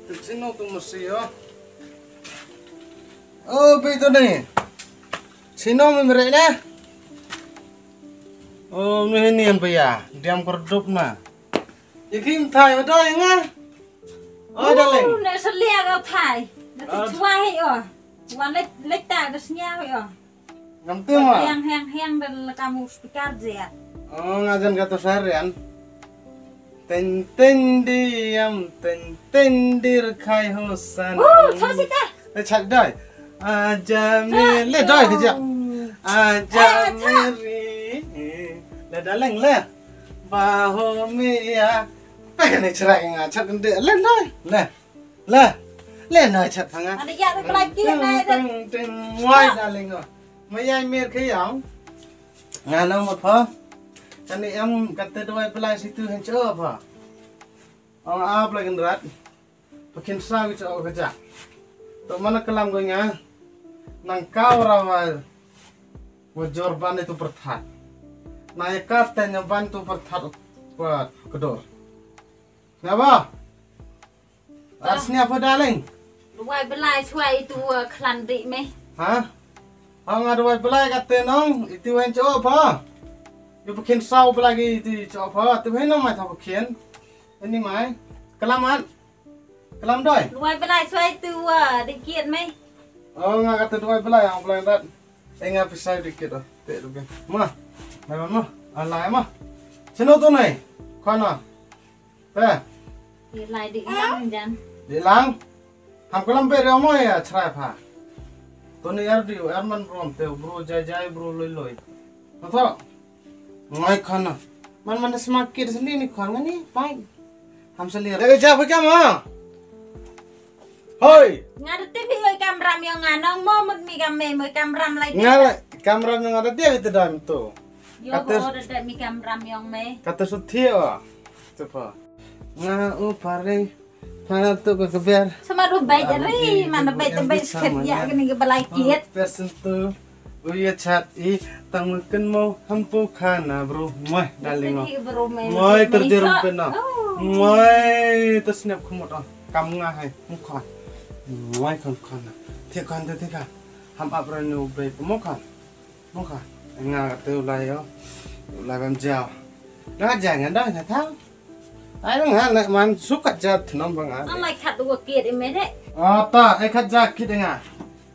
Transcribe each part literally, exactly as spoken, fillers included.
Te chino tu masi yo. Oh, pi tu ni. Chino mi mere na. Oh, ni ni an paya. Diam kordop na. Ikim thai ma doi nga. Oh, darling. Ne selia kau thai. Nanti Ah. Cuai oh. Wan lek lek tak ada senyap oh. Ngam tu ma. Yang yang yang dan kamu speaker je. Oh, ngajan kata sarian. Ten ten diam ten ten dir khai hosan. Oh, so sita. Le chat doi. Aja mi le doi ke jap. Aja Eh, chat. Meri. Le darling le. Baho mi ya. Pe ne cherai nga chat de le doi. Le. Le. Le na chat phanga. Ada ya ke lagi na. Teng teng wai darling. Ma yai mir ke yang. Nga nang mut pha. Kane em kata dawai belai situ hen cho pha. Ong a bla kin rat. Pakin sa wi cho ka ja. To mana kalam go nga. Nang ka ra wa. Wa jor ban itu perthat. Na ya ka ten ban tu perthat. Wa kedor. Nga ba. Asnya pha darling. Duwai belai suai itu uh, klan dik meh. Ha? Ha nga duwai belai kata nong itu wen cho pha. Yu pakin sau belai itu cho pha. Tu hen nong mai tha pakin. Ini mai. Kelamat. Kelam doi. Duwai belai suai itu uh, dikit meh. Oh nga kata duwai belai yang belai dat. Eh nga pisai dikit oh. Tek tu. Ma. Mai ma. Alai ma. Sino tu nai. Khana. Pe. Ye lai di lang jan. Di lang. Ham kalam pe reo mo ya chrai pha. Toni er di er man brom te bro jai jai bro loi loi. Nato. Ngai khana. Man man sma kid sendiri ni khana ni pai. Ham sendiri. Dega ja pha kam ha. Hoi. Nga da tip hi oi kamram yong nga nong mo mut mi kam me mo kamram lai. Nga la kamram yong nga da dia kita dam tu. Yo ho da da mi kamram yong me. Kata suthi o. Cepa. Nga u pare. Pare tu ke keber. Sama du bai jari mana bai tu bai sekiat ya kini ke balai kiat. Persen tu. Uya chat i tang mungkin mau hampu khana bro. Moi darling mo. Moi terjerum pena. Moi tersnap khumut ah. Kam nga hai mukha. Moi kon kon. Thik kon thik kan. Ham ap ranu bai mukha. Mukha. Nga te ulai yo. Ulai bam jao. Nga jangan dah nyata. Ai nga le man sukat jat nom bang ai. Alai khat dua kiat i me de. Ata ai khat ja kit nga.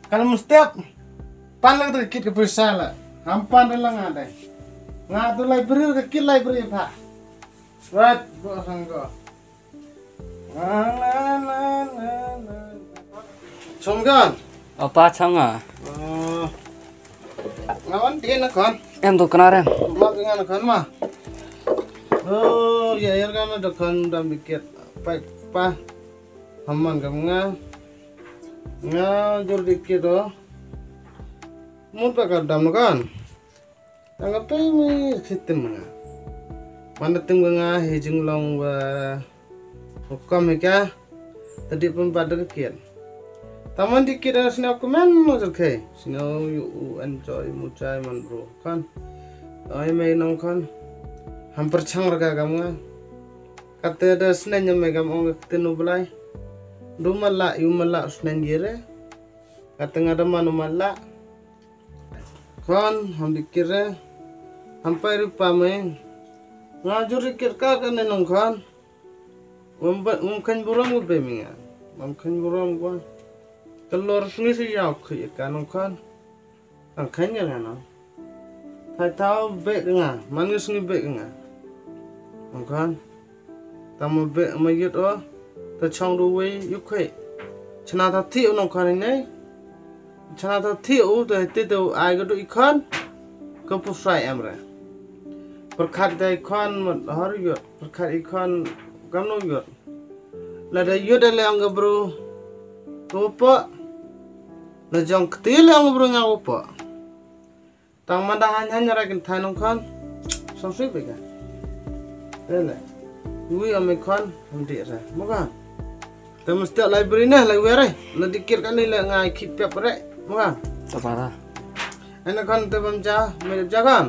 Kan mustep. Pan lang tu kit ke pisa la. Ham pan lang ada. Nga tu library ke kit library pha. Wat go sang go. Chom kan? Apa changa? Nga wan dia na kan. Em tu kena rem. Ma tu nga na kan ma. Oh ya ya kan ada kan dam dikit. Pai pa. Haman kam nga. Nga jur dikit oh. Mut pa ka dam kan. Tang ka pei mi khitim nga. Mana tim ka nga hi jinglong wa. Hukum hi ka. Tadi pun pada ka kiat. Taman dikit ada sini aku man mo jur kai. Sini yu u enjoy mu jai man bro kan. Ai mai nong kan. Hampir chang raga kam nga. Kata da snen nyamai kam ong ka tinu belai. Du mala yu mala snen gire. Kata nga da manu mala. Khon ham dikire. Ham pai ri pa mai. Nga juri kir ka ka ne nong khon. Ngum ba ngum khan burom ngu be mi nga. Ngum khan burom ko. Telor sni si yau khi ka nong khon. Ang khan ya nga nong. Thai thau bek nga, man ngi sngi bek nga. Nong khon. Tang ma bek ma yut o. Ta chong du wei yu khwe. Chana ta thi u nong khon nei. Chana ta thi u ta ti tu ai ga du i khon. Ka pu sai em re. Perkhat dai khon ma hor yut. Perkhat i khon kam no yut. Lada yut le ong ga bru. Ko po. La jong kti le ong ga bru nga ko po. Tang manda han han ra kin thai nong khon. Song sui pe ka. Ele. Wi ame khon. Hum di ra. Mo ka. Te mesti library ne library. La dikir kan ni le ngai khit pep re. Mo ka. Tapa ra. Ai na khon te bam ja. Me ja khon.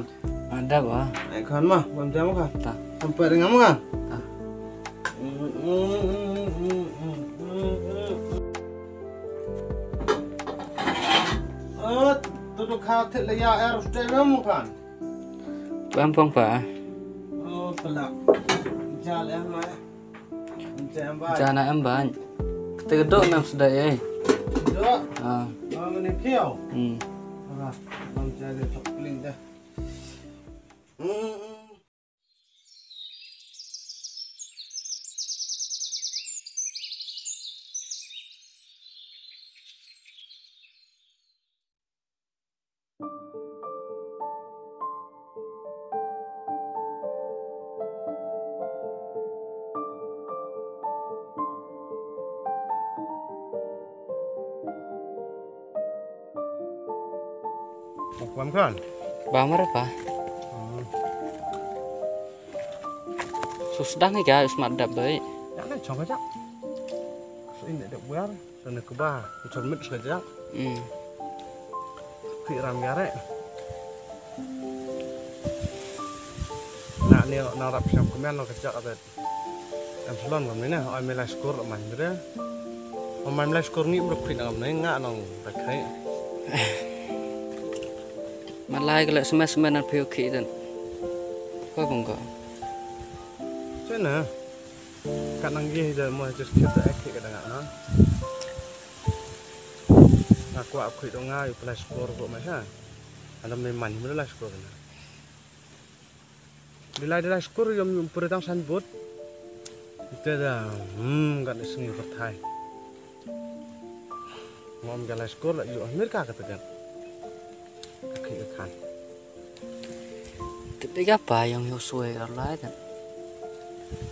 Ada ba. Ai khon ma bam ja mo ka. Ta. Sampai dengan mo ka. Ta. Tu kha thit le ya er ste mem kan. Bam phong pa. Oh, pala. Ja le ma. Ja na em ban. Te do nam sda e. Do. Ah. Ma mani phiao. Hmm. Ah, nam ja de thok pling da. Hmm. Kwam kan? Ba mar pa. Hmm. Sus dang ka smat dap bai. Ya na chong ka jak. So in dep wer. Sana kaba, utar mit sa jak. Hmm. Khi ram yare. Na ni na rap siam kmen no kajak abet. Em salon ngam ni na, oi me lai skur man mire. Oi man lai skur ngi mruk khi na ngam ni nga nong tak khai. Malai kala smes smes nan phiu khi dan. Ko bung ko. Sana. Ka nang ye da mo just kit da ek ka da nga na. Na kwah khuid ong nga ïa u plastik ko ma ha. Ana me man me plastik na. Bilai da plastik yom yom pura tang san bot. Ite da hmm ka ni sngi perthai. Mom ka plastik la yu Amerika ka tegan. Ka khuid ka khan. Te ka pa yong yu suai ka lai kan.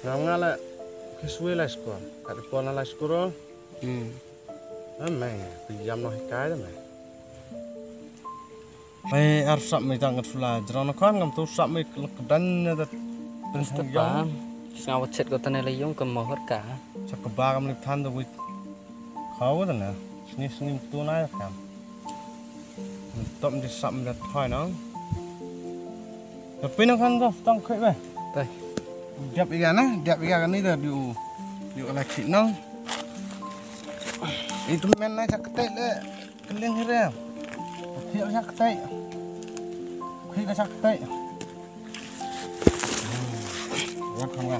Ngam nga la ki suai plastik. Ka di pon plastik. Hmm. Amai, pijam noh ikai da mai. Mai ar sap mai tang kat sula jrong na khan ngam tu sap mai lak dan na da. Prince pa. Sngaw chet ko tane la yung ka mohor ka. Sa ka ba kam lip than da wit. Khaw da na. Sni sni tu na ya kam. Top di sap da thoi na. Tapi na khan da tang khui be. Tai. Diap iga na, diap iga kan ni da diu. Diu ala khi na. Itu men na chak te le. Kling hire. Khi ka chak te. Khi ka chak te. Ya kham ga.